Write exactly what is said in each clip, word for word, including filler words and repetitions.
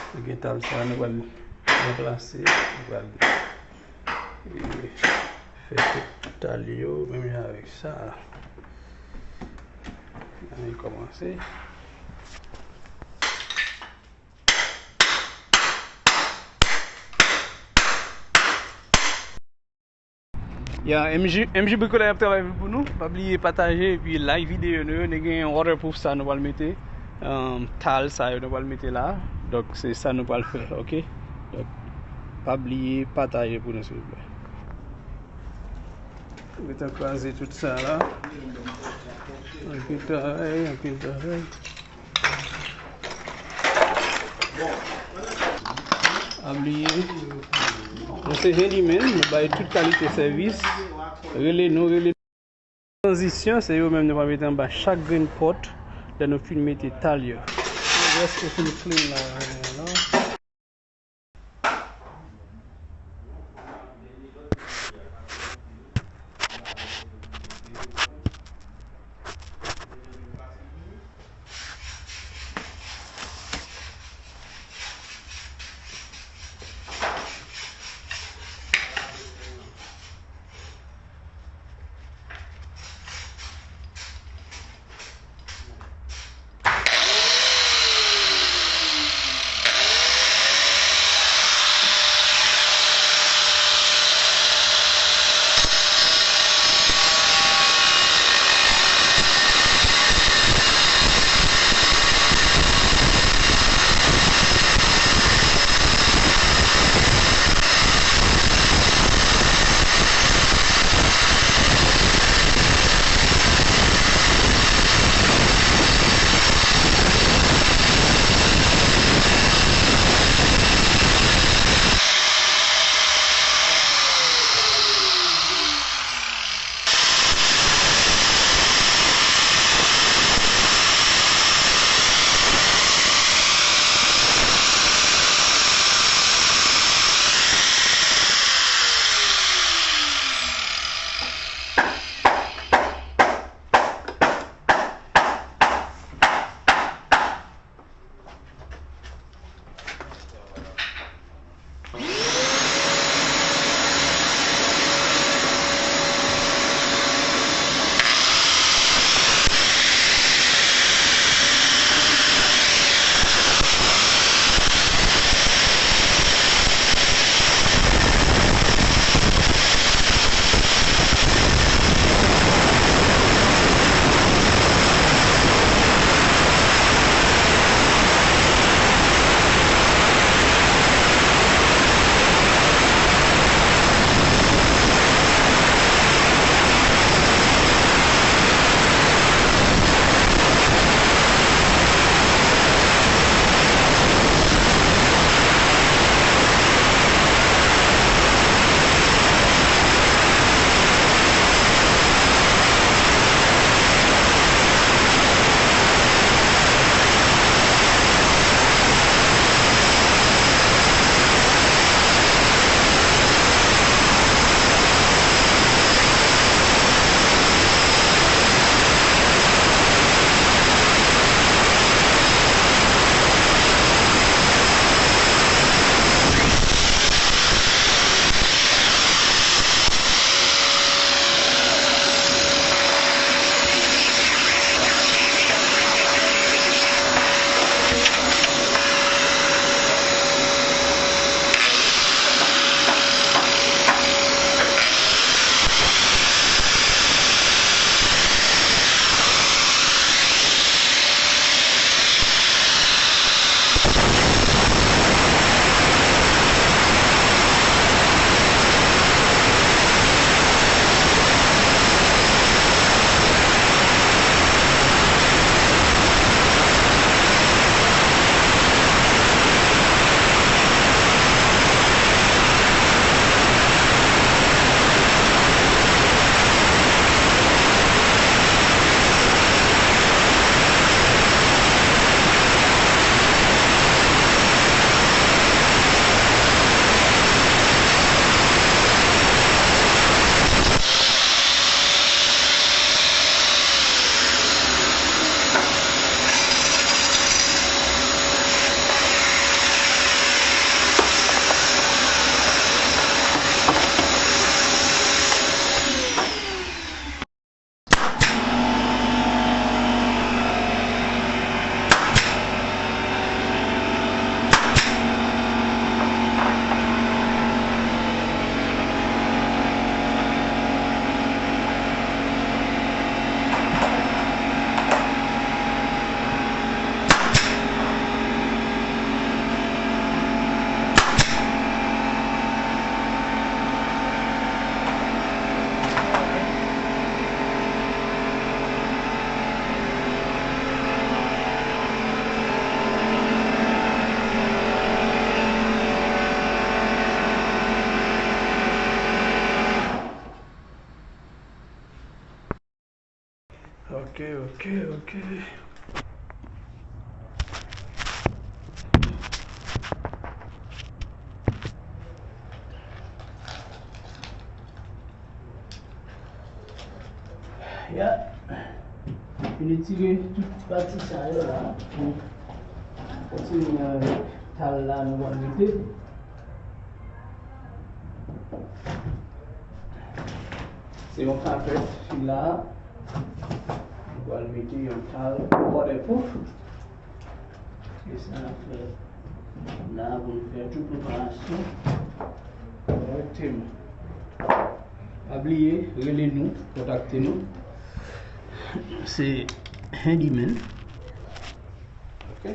Nou gen tal sa, nou pral ranplase, nou pral, e, fè tout tal yo, menm jan avèk sa. Ann kòmanse. Ya, M J, M J Bricoleur ap travay pou nou. Pa bliye pataje epi like videyo nou yo. Nou gen waterproof sa nou pral mete. Um, tal sa yo nou pral mete la. Donk, se sa nou pral fè, oke? Donk, pa bliye pataje pou nou, silvouplè. Mete kraze tout sa la. Anpil travay, anpil travay. Pa bliye, nou se Handyman, nou bay tout kalite sèvis. Rele nou, rele nou. Tranzisyon, se yo menm nou va mete anba chak grenn pòt lè nou fin mete tal yo. Rès ou fin clean la, non? Ok, ok, ok. Ya. Vin retire tout pati sa yo la. Kontinye avèk tal la nou pral mete. Se yon kapèt fila. Nou pral mete yon tal waterproof. E sa n ap fè la pou nou fè tout preparasyon kòrèkteman. Pa bliye, rele nou, kontakte nou. Se Handyman. Ok.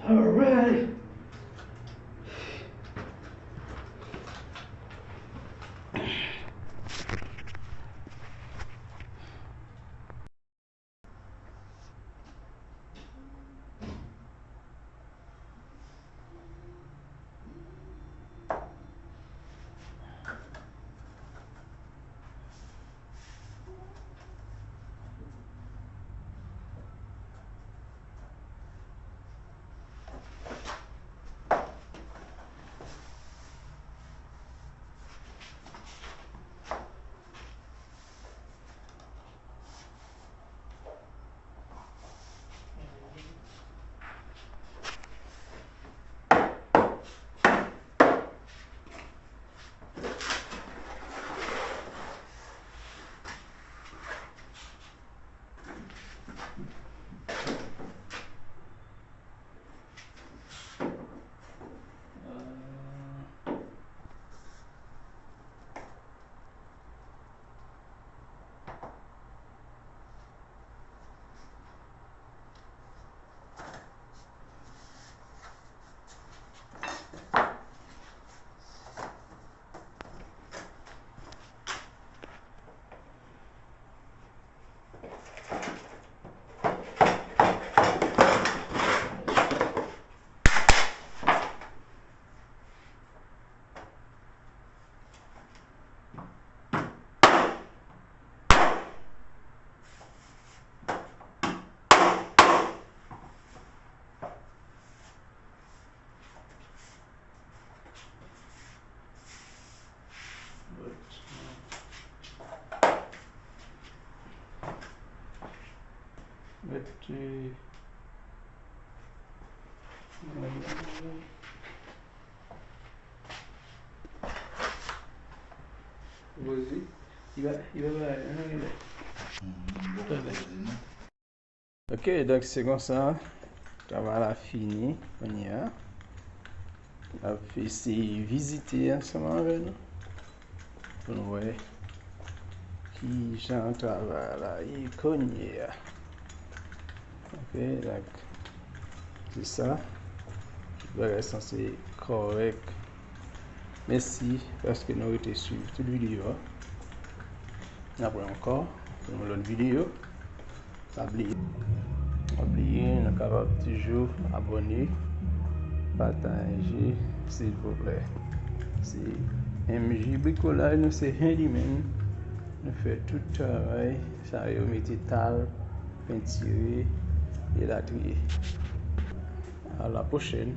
Alright. But, uh, but, uh, Poze. Li pa, li pa bay anyen lè. Ok, donk se konsa. Travay la fini kounye a. N ap eseye vizite ansanm avè nou pou n wè kijan travay la ye kounye a. Ok, donk, se sa. Tout bagay sanse kòrèk. Mèsi paske nou rete swiv tout videyo a. N ap wè ankò pou yon lòt videyo. Pa bliye, pa bliye, nou kapab toujou abòne, pataje, silvouplè. Se M J Bricolage, nou se handyman. Nou fè tout travay sa yo, mete tal, pentire, elatriye. A la pwochèn.